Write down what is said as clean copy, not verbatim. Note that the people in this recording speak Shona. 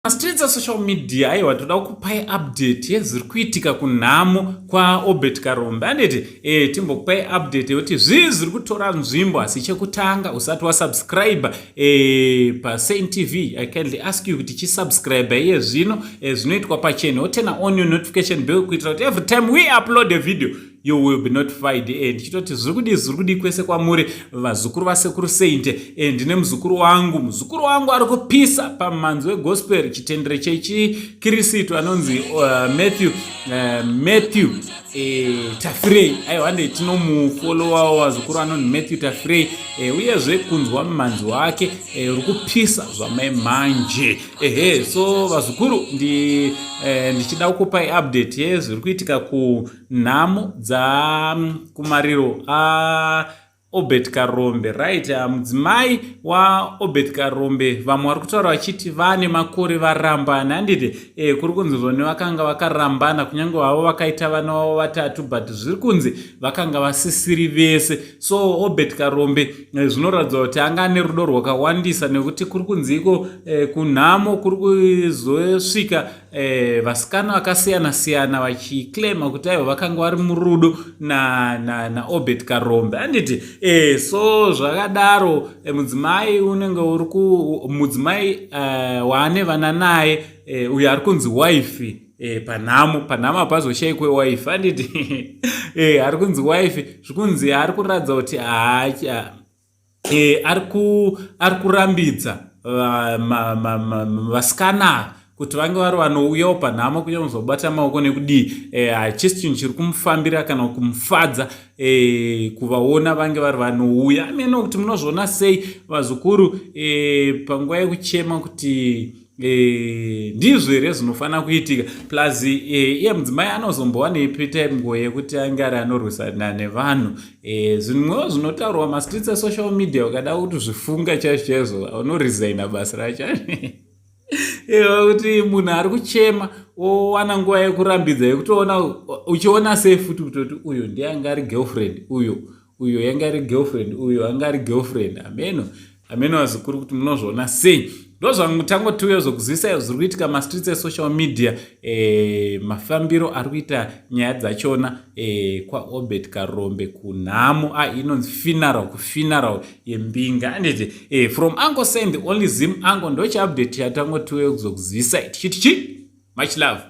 Mastreets esocial media, aiwa, toda kupai update yezviri kuitika kunhamo kwaObert Karombe, anditi? Timbokupai update yekuti zvii zviri kutora nzvimbo. Asi chekutanga, usati wasubscribe paSaint TV, I kindly ask you kuti chisubscribe iye zvino. Zvinoitwa pachena. Woturn on your notification bell kuitira kuti every time we upload a video, you will be notified. Ndichitoti zviri kudii, zviri kudii kwese kwamuri, vazukuru vasekuru Saint? Ndine muzukuru wangu, muzukuru wangu ari kupisa pamhanzi wegospel, chitendero chechikirisitu, anonzi Matthew Tafirei. Aiwa, nde tinomufollowawo, vazukuru, anonzi Matthew Tafirei. Uyezve kunzwa mumhanzi wake uri kupisa zvamai manje. Ehe, so vazukuru, ndichida kukupai update yezviri kuitika kunhamo dzakumariro a Obert Karombe, right? Mudzimai waObert Karombe, vamwe vari kutaura vachiti vane makore varambana, handiti? Kuri kunzi zvone vakanga vakarambana, kunyange vavo vakaita vana vavo vatatu, but zviri kunzi vakanga vasisiri vese. So Obert Karombe, zvinoratidza kuti anga ane rudo rwakawandisa, nekuti kuri kunzi iko kunhamo kuri kuzosvika vasikana vakasiyana siyana vachiclaima kuti aiwa, vakanga vari murudo naObert na Karombe, handiti? So zvakadaro, mudzimai unenge uri ku mudzimai waane vana naye, uyo ari kunzi wife panhamo. Panhamo hapazoshayikwe wife, handiti? Ari kunzi wife, zvikunzi ari kuratidza kuti ari kurambidza vasikana kuti vange vari vanouyawo panhamo, kunyange zobata maoko nekudii. Hachisi chinhu chiri kumufambira kana kumufadza kuvaona vange vari vanouya. Ameno kuti munozviona sei, vazukuru, panguva yekuchema, kuti ndizvo here zvinofanira kuitika? Plus iye mudzimai anozombova nepi nguva yekuti ange ari anorwisana nevanhu? Zvimwewo zvinotaurwa mastreets esocial media, ukada kuti zvifunga chaizvo chaizvo, unoresigna basa racho, kuti munhu ari kuchema owana nguva yekurambidza, yekutoona uchiona sei futi kutoti uyu ndiye anga ari girlfriend, uyu uyu yanga ari girlfriend, uyu anga ari girlfriend. Ameno, ameno, vazukuru, kuti munozviona sei. Ndozvangutangotiuya zokuzivisa zviri kuitika mastreets esocial media, mafambiro ari kuita nyaya dzachona kwaObert Karombe kunhamo inonzi funeral, kufuneral yembinga, anditi? From Uncle Saint, only Zim Uncle, ndochiupdate chatangotiuya kuzokuzivisai. Tichiti chi much love.